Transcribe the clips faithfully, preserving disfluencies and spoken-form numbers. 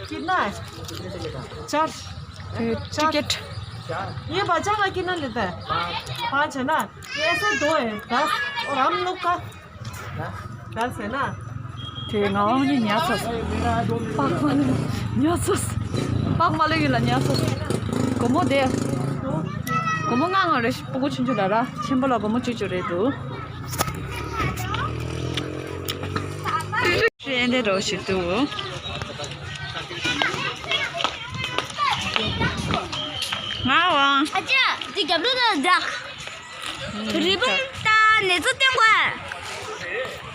कितना है? चार। ये चार। टिकट। ये बच्चा का कितना लेता है? पाँच है ना? ये ऐसे दो है, दस। और हम लोग का दस है ना? དེ་ང་དབང་ནི་ཉལ་ཚར་སོང་། པགས་མ་ལོས་ཉལ་ཚར་སོང་། པགས་མ་ལོས་ཡིན་ལ་ཉལ་ཚར་སོང་། སྒོར་མོ་དེ། སྒོར་མོ་ལྔ་ལྔ་རེད། སྤུ་གུ་ཆུང་ཆུང་ལ་ར། ཆེན་པོ་ལ་སྒོར་མོ་བཅུ་བཅུ་རེད་འདུག་ཨེ་འདྲ་འདྲ་བོ་ཞིག་འདུག་ང་དབང་། ཨ་ཅག་འདི་རྒྱབ་ལོགས་ལ་འདྲ། རི་བོང་དང་ནེ་ཙོ་སྟོན་དགོས།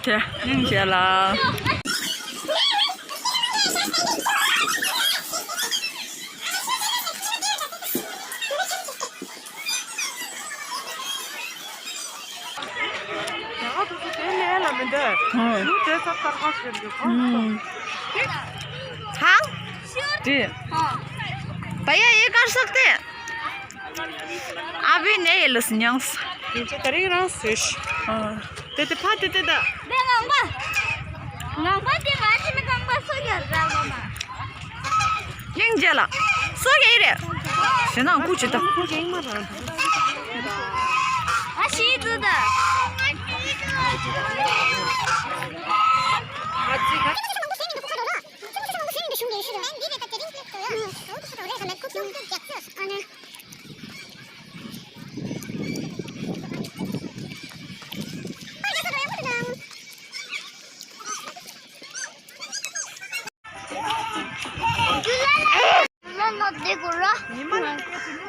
དེ་སྙིང་རྗེ་ལ། ཡ་ང་ཚོ་དེ་ལས་ལ་མི་འདོད། ཧུམ། ཡུལ་དེ་ཚོ་གསར་པ་ཞིག་འདུག་ཧུམ། ཧང་། དེ། हाँ। भैया, ये कर सकते हैं? अभी नहीं, लस न्यांस। मुझे करेंगे ना, फिश। हाँ। དེ་དེ་ཕ་དེ་དེ་ད། དེ་ངང་པ། ངང་པ་དེ་ང་ཅི་མི་ངང་པ་སོ་རྒྱ་ར་ངོ་མ། སྙིང་རྗེ་ལ། སོ་རྒྱ་ཡི་རེད། ཞེ་ནང་ཀུ་ཅི་ད། ཨ་ཤི་དུ་ད།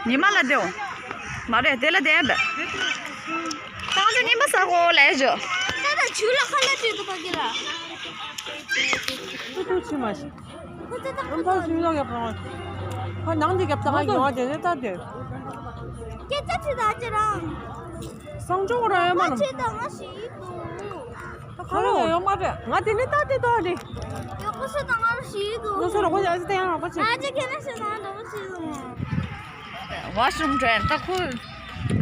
ཉི་མ་ལ་བསྡད་འོང་། མ་རེད་དེ་ལ་བསྡད་པས། ད་ང་ཚོ་ཉི་མ་ཟ་གོ་ལས་བཞག་ད་ད་ཇུ་ལ་ཁ་ལ་བྲིས་འདུག་པ་གི་ལ། ཏུ་ཏུ་ཕྱི་མ་ཞིག་ཨམ་ཕ་ཞིག་ལ་ཡོད་པ། ཁ་ནང་དེ་རྒྱབ་ད་ང་ཡོང་བ་དེ་ནས་ད་དེ། སྐད་ཆ་ཆེ་ད་ཅི་རང་། སང་ཅོག་ར་ཡོད་མ་ལ། ཆེ་ད་ང་ཞིག་ཡིན་འདུག་ད་ཁ་ལོ་ཡོད་མ་རེད། ང་དེ་ནས་ད་དེ་ཏོ་ནི། ཡག་པོ་ཤོད་ད་ང་ར་ཞིག་ཡིན་འདུག་ང་ཚོ་རོགས་པ་ཡག་ཅིག་ད་ཡང་རོགས་པ་བྱེད། ང་ཅི་ཁྱེད་ལ་ཤོད་ན་འདྲ་པོ་ཞིག་ཡོང་། ཝ་ཤི་རུམ་དྲན་ད་ཁུ།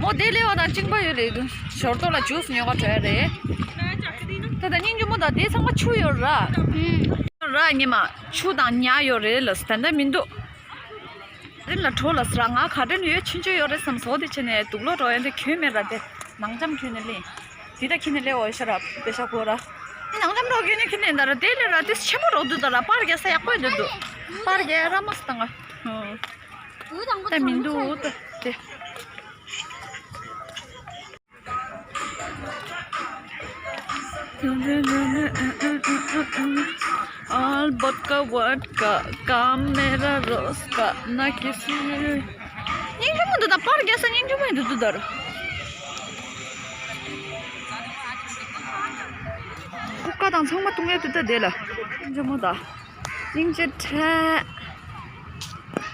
མོ་དེ་ལས་བ་དང་གཅིག་པ་ཡོད་རེད། ཞོར་ཏོ་ལ་ཇུས་ཉོ་ག་བྲོས་རེད། ད་ད་སྙིང་རྗེ་མོ་ད་དེ་ཚང་མ་ཆུ་ཡོད་ར། ར་ཉི་མ་ཆུ་དང་ཉ་ཡོད་རེད་ལ་ད་ལྟ་མི་འདུག་རིམ་ལ་གྲོ་ལ་སི་ར་ང་ག་དྲན་ཡོད་ཆུན་ཆུན་ཡོད་རེད་བསམ་སོ་དེ་ཕྱི་ནས་དུག་ལོག་འགྲོ་ཡོད་འདི་གྱོན་མེད་ར་དེ་ནང་འཇམ་གྱོན་ནས་ལེན། དེ་ད་ཁྱི་ནས་ལེ་འོ་ཤ་ར་པེ་ཤ་གོ་ར། དེ་ནང་འཇམ་རོགས་གྱོན་ནས་ཁྱི་ནས་ད་ར་དེ་ལེ་ར་དེ་ཆེན་པོ་རོགས་འདུག་ད་ར་པར་རྒྱག་ས་ཡག་པོ་འདུག་འདུག་པར་རྒྱག་ར་མ་སི་ད་ང་། ད་མི་འདུག་ད་དེ། All vodka, vodka, камера, роска, на кису. སྙིང་རྗེ་མོ་འདུག་ད་པར་རྒྱག་ས་སྙིང་རྗེ་མོ་འདུག་འདུག་ད། ཀུ་ཀ་དང་ཚང་མ་བཏུང་ཡ་འདུག་ད་དེ་ལ། སྙིང་རྗེ་མོ་ད། སྙིང་རྗེ་ཕྲན།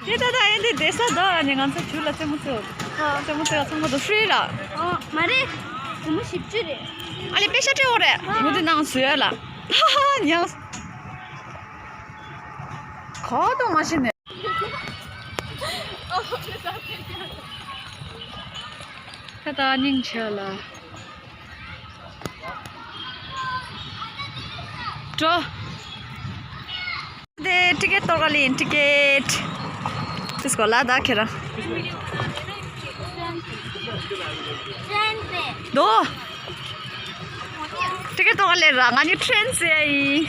དེ་ད་ད་ཨེ་འདི་བསྡད་ས་ད་ནི་ང་ཚོ་ཇུ་ལ་རྩེད་མོ་རྩེ་འོ། ཨ། རྩེད་མོ་རྩེ་བ་ཚང་མ་དུ་ཧྥི་རི་ལ། ཨ་མ་རེད། སྒོར་མོ་བཞི་བཅུ་རེད། ཨ་ལེ་པེ་ཤ་སྤྲད་འོ་རེད། ཨ། མུ་དེ་ནང་བཟོས་ཡ་ལ། ཧ་ཧ་ཉག་གོ་དོ་མ་ཤི་ནས། ད་ད་སྙིང་ཆེ་ལ། འགྲོ། དེ་ཊི་ཀེཊ་གཏོར་ག་ལིན་ཊི་ཀེཊ། དེ་སྐོར་ལ་ད་ཁྱེད་རང་། དོ། ཊི་ཀེཊ་གཏོར་ག་ལེ་ར་ང་ནི་ཊི་རེན་ཟེར་ཡིན།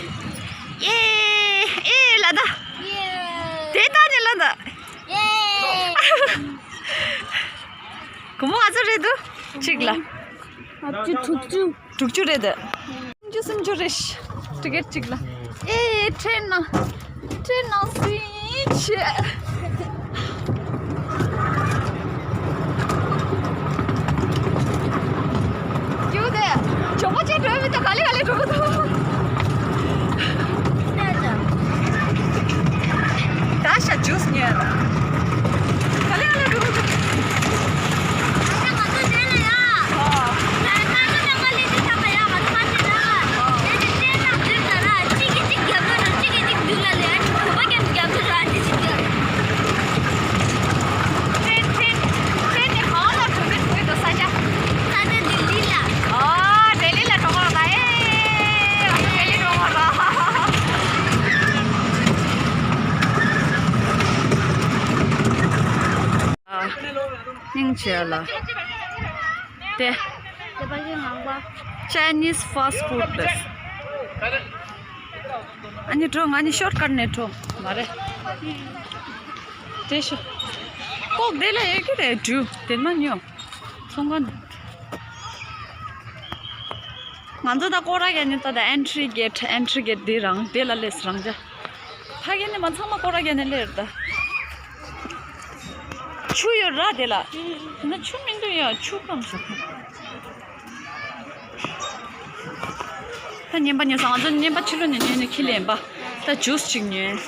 ཡེ། ཨེ་ལ་ད། དེ་ད་ནི་ལ་ད། སྒོར་མོ་ག་ཚོད་རེད་འདུག་གཅིག་ལ། ལྔ་བཅུ་དྲུག་ཅུ། དྲུག་ཅུ་རེད་དེ། སུམ་ཅུ་སུམ་ཅུ་རེད། ཊི་ཀེཊ་གཅིག་ལ། ཨེ་ཁྲེན་ན། ཁྲེན་ན་སུའི་ཆེ། ཡོད་དེ། ཇོ་མོ་ཅན་འགྲོ་མི་ད་ག་ལེ་ག་ལེ་འགྲོ་གི་འདུག་ད་ཤ་ཇུས་ཉོས་ལ། ག་ལེ་ག་ལེ་འགྲོ་གི་འདུག་སྙིང་རྗེ་ལ། དེ། Chinese fast food དེ། ཨ་ནི་འགྲོ། ང་ནི་ཤོར་ཀཊ་ནས་འགྲོ། མ་རེད། དེ་ཤོ། ལྐོག་དེ་ལ་ཡོད་ཀྱི་རེད། འགྲོ། དེ་མ་ཉོ། ཚོང་ཁང་། ང་ཚོ་ད་སྐོར་ར་ག་ནས་ད་ད་entry gate entry gate དེ་རང་དེ་ལ་སླེབས་རང་ཅག་ཕ་གི་ནས་མ་ཚང་མ་སྐོར་ར་ག་ནས་སླེབས་རེད་ད། ཆུ་ཡོད་ར་དེ་ལ། དེ་ན་ཆུ་མི་འདུག་ཡ། ཆུ་སྐམ་སོང་། ད་ཉན་པ་ཉོས་སོང་། ང་ཚོ་ཉན་པ་ཕྱི་ལོགས་ནས་ཉོས་ནས་ཁྱི་ལེན་པ། ད་ཇུས་ཅིག་ཉོས།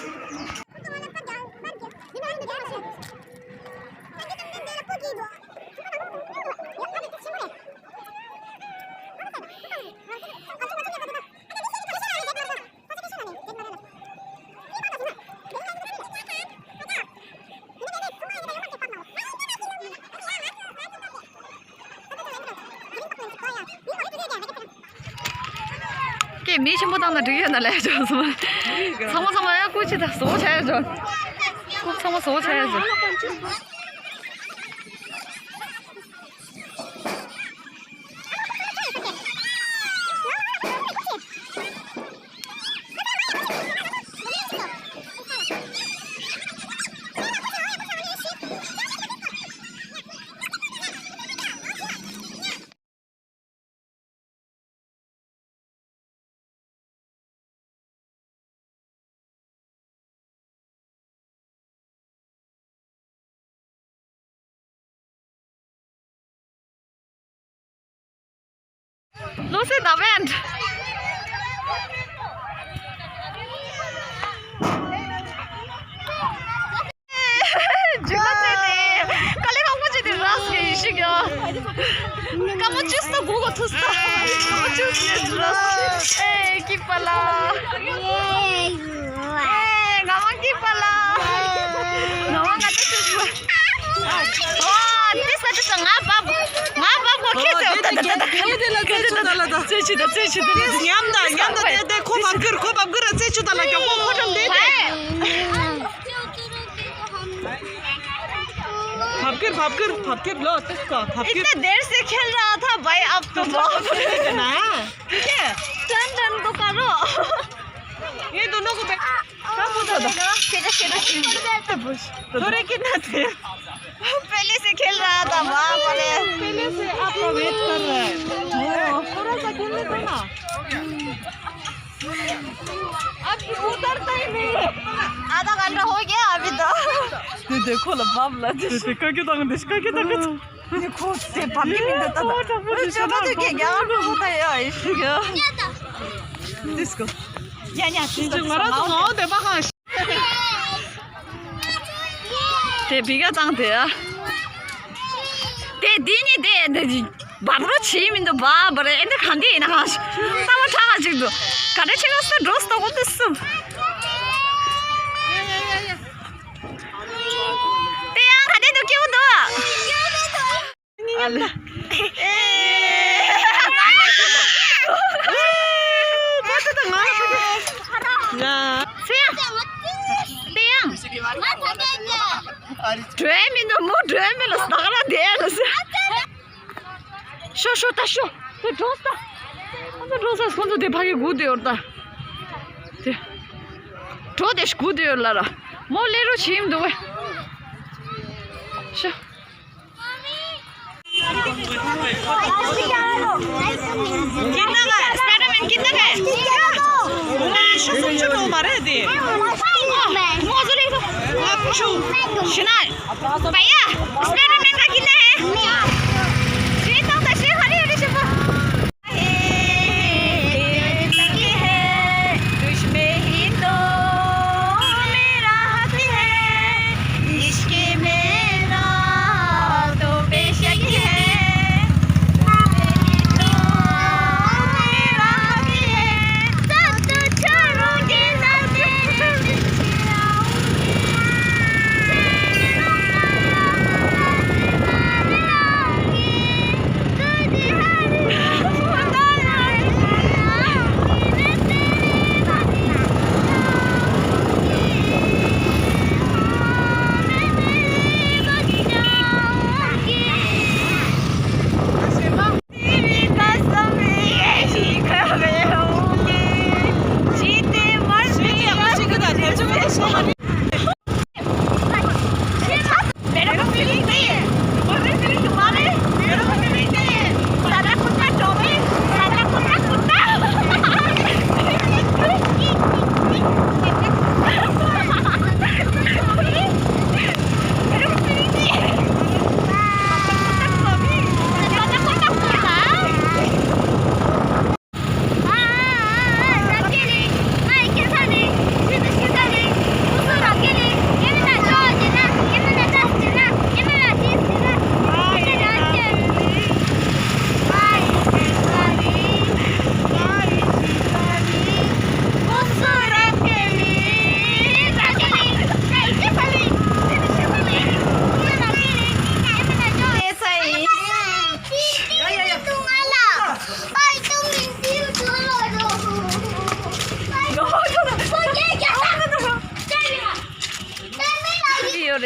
ཀྱེ་མི་ཆེན་པོ་བཏང་ན་འགྲིག་ཡོད་ན་ལས་ཆོག་སོང་། ཚང་མ་ཚང་མ་ཡ་སྐུ་ཅི་ད་བཟོ་བྱ་ཡ་ཆོག་སྐུ་ཚང་མ་བཟོ་བྱ་ཡ་ཆོག Lucy the band. ཇུ་ལ་ཚེ་ནི། དཀའ་ལས་ཁག་པོ་བྱས་ཏེ་རག་སོང་ཡིན་ཤིག་ཡོད། སྐར་མ་བཅུ་ཐུག་གོ་ཐུག་ས། སྐར་མ་བཅུ་ཡོད་རག་སོང་། ཨེ་སྐྱིད་པ་ལ། ཨེ་ང་མ་སྐྱིད་པ་ལ། ང་མ་ང་ད་ཆུ་ཆུ། ཨོ་དེ་ས་དེ་ས་ང་བབ། ང་བབ་གོ་ཁྱེད་ཚེ། ཨོ་དེ་དེ་དེ་དེ་དེ་ལ་ཚེ་ཆུ་ད་ལ་ད། ཚེ་ཆུ་ད་ཚེ་ཆུ་ད་ལ། ཉམས་ད་ཉམས་ད་དེ་དེ་ཁོ་བབ་ཁིར་ཁོ་བབ་ཁིར་ཚེ་ཆུ་ད་ལ་མགྱོགས་པོ་ཁོ་ཁྲམ་དེ་དེ། བབ་ཁིར་བབ་ཁིར་བབ་ཁིར་ལོ་དེ་ཀ་བབ་ཁིར། इतने देर से खेल रहा था भाई, अब तो बहुत। ठीक है ना? ठीक है। टन टन तो करो। ये दोनों को बैठ। क्या बोल रहा था? खेलो, खेलो, खेलो। थोड़े कितना थे? पहले से खेल रहा था, बाप रे। पहले से आपका वेट कर रहा है। थोड़ा सा खेल लेते ना। अब उतरता ही नहीं। आधा घंटा हो गया अभी तो। ये देखो ला, बाप ला। ये देखो, क्या तंग, इसका क्या तंग? देखो, से भाभी भी देता था। ओ, तो मुझे वो जब तो क्या, क्या होता है यार, इसका? इसको। या, या, इसको। དེ་བི་ག་བཏང་དེ་ཨ། དེ་འདི་ནི་དེ་འདི་བར་རོ་བྱེད་མི་འདུག་བ་བར་ཨེ་འདི་གང་འདི་ཡིན་ན་གང་ཞིག་ས་བ་ཁྲག་ཅིག་འདུག་ག་འདྲ་བྱེད་ལ་སུ་འགྲོ་སྟོག་པོ་འདི་སུ། དེ་ཡང་ག་འདྲ་འདུག་སྐྱིད་པོ་འདུག་ཨ་ལེ། ཨེ། ཨེ། ང་ཚོ་དང་ང་ཚོ་དང་། ང་། སུ་ཡང་། དེ་ཡང་། བྲོས་མི་འདུག་མོ་བྲོས་མི་ལ་སྟག་ར་དེ་ལ་སུ། ཤོ་ཤོ་ད་ཤོ། དེ་འགྲོ་ས། ཁོ་ཚོ་འགྲོ་ས་ཁོ་ཚོ་དེ་ཕ་གི་སྒུག་དེ་ཡོད་ད། དེ། འགྲོ་དེ་སྒུག་དེ་ཡོད་ལ་ར། མོ་སླེབས་རོགས་བྱེད་མི་འདུག་བས། ཤོ། कितना का है? स्पाइडरमैन कितना का है? वो मैं शू समझो तो मारे दे। वो जो ले तो। आप शू। शनाल। भैया, स्पाइडरमैन का कितना है? ये तो दस हरी हरी शू।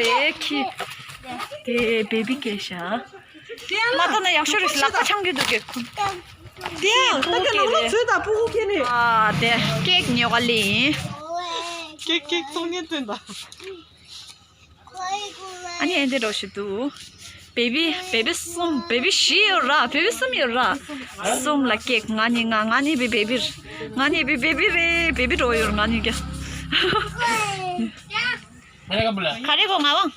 དེ་ཁྱི། དེ་བེ་བི་སྐྱེས་ཤག་མ་ལྟ་ན་ཡག་ཤོས་རེད། ལག་པ་འཆང་རྒྱུ་འདུག་གས། དེ་ཡང་ད་ག་ནང་ལ་ཚོད་དང་སྤུ་གུ་ཁྱེར་ནས། ཨ་དེ་ཀེག་ཉོ་ག་ལེན། ཀེག་ཀེག་ཚོང་ཉན་སྟོན་དང་། ཨ་ནི་ཨེ་འདི་འགྲོ་ཞིག་འདུག་བེ་བི་བེ་བི་གསུམ། བེ་བི་བཞི་ཡོད་ར། བེ་བི་གསུམ་ཡོད་ར། གསུམ་ལ་ཀེག་ང་གཉིས། ང་ང་གཉིས་བེ་བེ་བི། ང་གཉིས་བེ་བེ་བི་རེད། བེ་བི་འགྲོ་ཡོད་ར་ང་གཉིས་ཀྱ། ག་རེ་གོ་ང་བང་།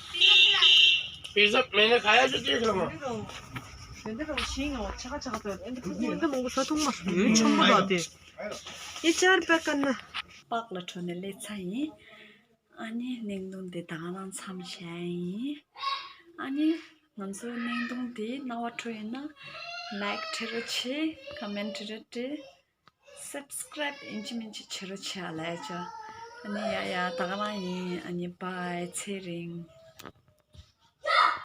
པགས་ལ་བྲོས་ནས་སླེབས་ཚར་ཡིན། ཨ་ནི་བརྙན་ཐུང་འདི་ད་ག་རང་མཚམས་བཞག་ཡིན། ཨ་ནི་ང་ཚོའི་བརྙན་ཐུང་འདི་རྣ་བར་འཕྲོད་ཡོད་ན་ལའིཀ་བྲིས་རོགས་བྱེད། ཀོ་མེན་བྲིས་རོགས་བྲིས། སབ་སི་ཀ་རའིབ་ཡིན་གཅིག་མིན་གཅིག་བྱེད་རོགས་བྱེད་ཨ་ལས་ཅོ། ཨ་ནི་ཡ་ཡ་ད་ག་རང་ཡིན། ཨ་ནི་བཱའི། ཚེ་རིང་།